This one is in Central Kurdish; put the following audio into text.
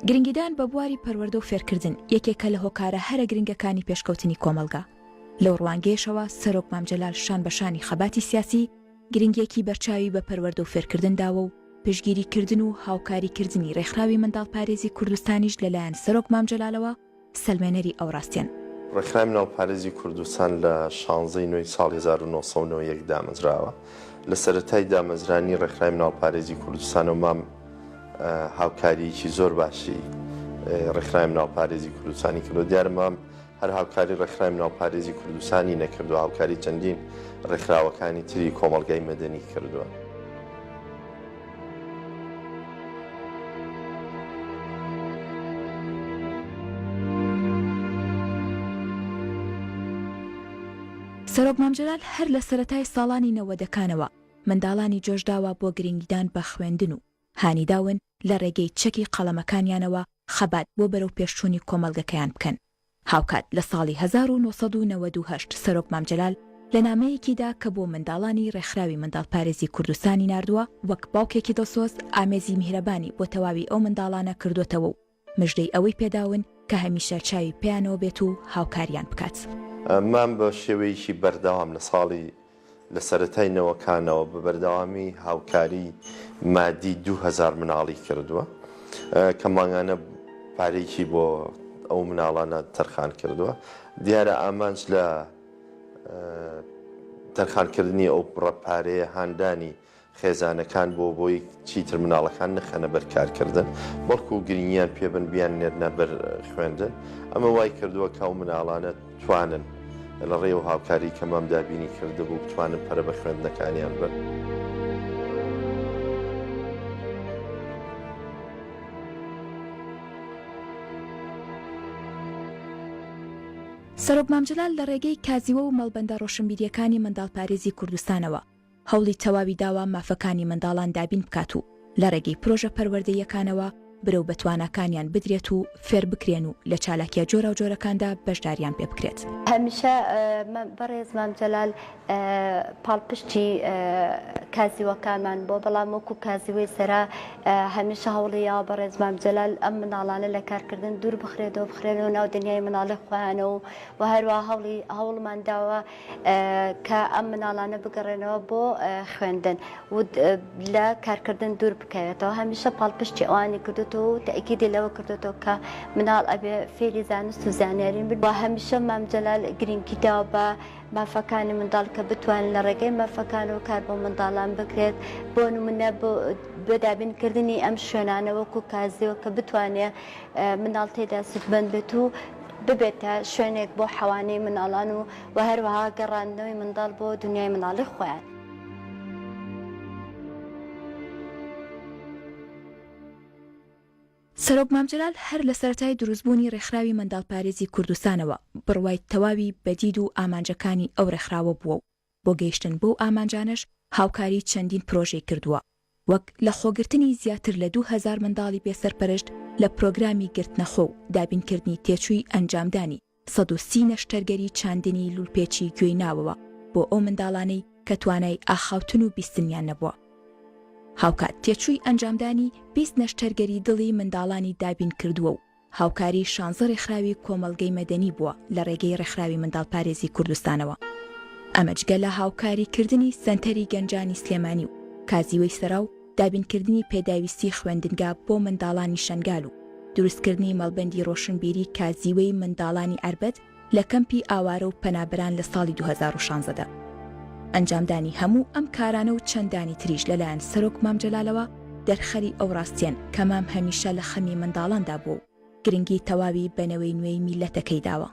گرنگیدان بە بواری پەروەردە و فێرکردن یەکێکە لە هۆکارە هەرە گرنگەکانی پێشکەوتنی کۆمەڵگا. لەو ڕوانگەیەشەوە سەرۆک مام جەلال شان بە شانی خەباتی سیاسی، گرنگییەکی بەرچاوی بە پەروەردە و فێرکردن داوە و پشتگیری کردن و هاوکاری کردنی ڕێکخراوی منداڵپارێزی کوردستانیش لەلایەن سەرۆک مام جەلالەوە سەلمێنەری ئەو ڕاستیەن. ڕێکخراوی مناڵپارێزی کوردستان لە شانزە ی نۆی ساڵی 1991 دامەزراوە. لە سەرەتای دامەزرانی ڕێکخراوی مناڵپارێزی کوردستانەوە مام هاوکارییەکی زۆر باشی ڕێکخراوی مناڵپارێزی کوردستانی کردووە. دیارە مام هەر هاوکاری ڕێکخراوی مناڵپارێزی کوردستانی نەکردووە، هاوکاری چەندین ڕێکخراوەکانی تری کۆمەڵگای مەدەنی کردووە. سەرۆک مام جەلال هەر لە سەرەتای ساڵانی نەوەدەکانەوە منداڵانی جۆشداوە بۆ گرنگیدان بە خوێندن و هانیداون لە ڕێگەی چەکی قەڵەمەکانیانەوە خەبات بۆ بەرەوپێشچوونی کۆمەڵگەکەیان بکەن. هاوکات لە ساڵی 1998 سەرۆک مام جەلال لە نامەیەکیدا کە بۆ منداڵانی ڕێکخراوی منداڵپارێزی کوردستانی ناردووە، وەک باوکێکی دڵسۆز ئامێزی میهرەبانی بۆ تەواوی ئەو منداڵانە کردۆتەوە و مژدەی ئەوەی پێداون کە هەمیشە چاوی پێیانەوە بێت و هاوکاریان بکات. مام بە شێوەیەکی بەردەوام لە ساڵی لە سەرەتای نەوەکانەوە بە بەردەوامی هاوکاری مادی 2000 مناڵی کردووە کە مانگانە پارەیەکی بۆ ئەو مناڵانە تەرخان کردووە. دیارە ئامانج لە تەرخانکردنی ئەو بڕە پارەیە هاندانی خێزانەکان بۆ بۆی چیتر مناڵەکان نەخەنە بەر کارکردن، بەڵکو گرنگیان پێبن بیاننێرنە بەر خوێندن، ئەمە وای کردووە کە ئەو مناڵانە توانن لە ڕێی ئەو هاوکاری کە مام دابینی کردبوو بتوانن پەرە بە خوێندنەکانیان بەن. سەرۆک مام جەلال لە ڕێگەی کازیوە و مەڵبەندە ڕۆشنبیرییەکانی منداڵپارێزی کوردستانەوە، هەوڵی تەواوی داوە مافەکانی منداڵان دابین بکات و لە ڕێگەی پرۆژە پەروەردەییەکانەوە برەو بە تواناکانیان بدرێت و فێربکرێن و لە چالاکیە جۆراوجۆرەکاندا بەشداریان پێ بکرێت. هەمیشە بەڕێز مام جەلال پاڵپشتی کازیوەکانمان بووە، بەڵام وەکو کازیوەی سەرا هەمیشە هەوڵی یاوە بەڕێز مام جەلال ئەم منداڵانە لە کارکردن دوور بخرێتەوە، بخرێنەوە ناو دنیای منداڵی خۆیانەوە و هەروەها هەوڵی هەوڵمان داوە کە ئەم مناڵانە بگەڕێنەوە بۆ خوێندن و لە کارکردن دوور بکەوێتەوە هەمیشە پاڵپشتی ئەوانی کردوتەوە و تەئکیدی لەوە کردوتەوە کە مناڵ ئەبێ فێری زانست و زانیارین بن و هەمیشە مام جەلال گرنگی داوە بە مافەکانی منداڵ کە بتوانن لە ڕێگەی مافەکانەوە کار بۆ منداڵان بکرێت بۆ نمونە بۆ دابینکردنی ئەم شوێنانە وەکو کازیەوە کە بتوانێ منداڵ تێدا سوودمەند بێت و ببێتە شوێنێک بۆ حەوانەی منداڵان و و هەروەها گەڕاندنەوەی منداڵ بۆ دنیای منداڵی خۆیان. سەرۆک مام جەلال هەر لە سەرەتای دروستبوونی ڕێکخراوی منداڵپارێزی کوردستانەوە بڕوای تەواوی بە دید و ئامانجەکانی ئەو ڕێکخراوە بووە و بۆ گەیشتن بەو ئامانجانەش هاوکاری چەندین پرۆژەی کردووە وەک لە خۆگرتنی زیاتر لە 2000 منداڵی بێسەرپەرشت لە پرۆگرامی گرتنەخۆ و دابینکردنی تێچووی ئەنجامدانی 130 نەشتەرگەری چاندنی لوولپێچی گوێی ناوەوە بۆ ئەو منداڵانەی کە توانای ئاخاوتن و بیستنیان نەبووە. هاوکات تێچووی ئەنجامدانی 20 نەشتەرگەری دڵی منداڵانی دابینکردووە و هاوکاری شانزە رێکخراوی کۆمەڵگەی مەدەنی بووە لە رێگەی رێکخراوی منداڵپارێزی کوردستانەوە. ئەمە جگە لە هاوکاری کردنی سەنتەری گەنجانی سلێمانی و کازیوەی سەرا و دابینکردنی پێداویستی خوێندنگا بۆ منداڵانی شەنگال و دروستکردنی مەڵبەندی رۆشنبیری کازیوەی منداڵانی عەربەت لە کەمپی ئاوارە و پەنابەران لە ساڵی 2016 دا. ئەنجامدانی هەموو ئەم کارانە و چەندانی تریش لەلایەن سەرۆک مام جەلالەوە دەرخەری ئەو ڕاستیەن کە مام هەمیشە لە خەمی منداڵاندا بووە و گرنگی تەواوی بە نەوەی نوێی میللەتەکەی داوە.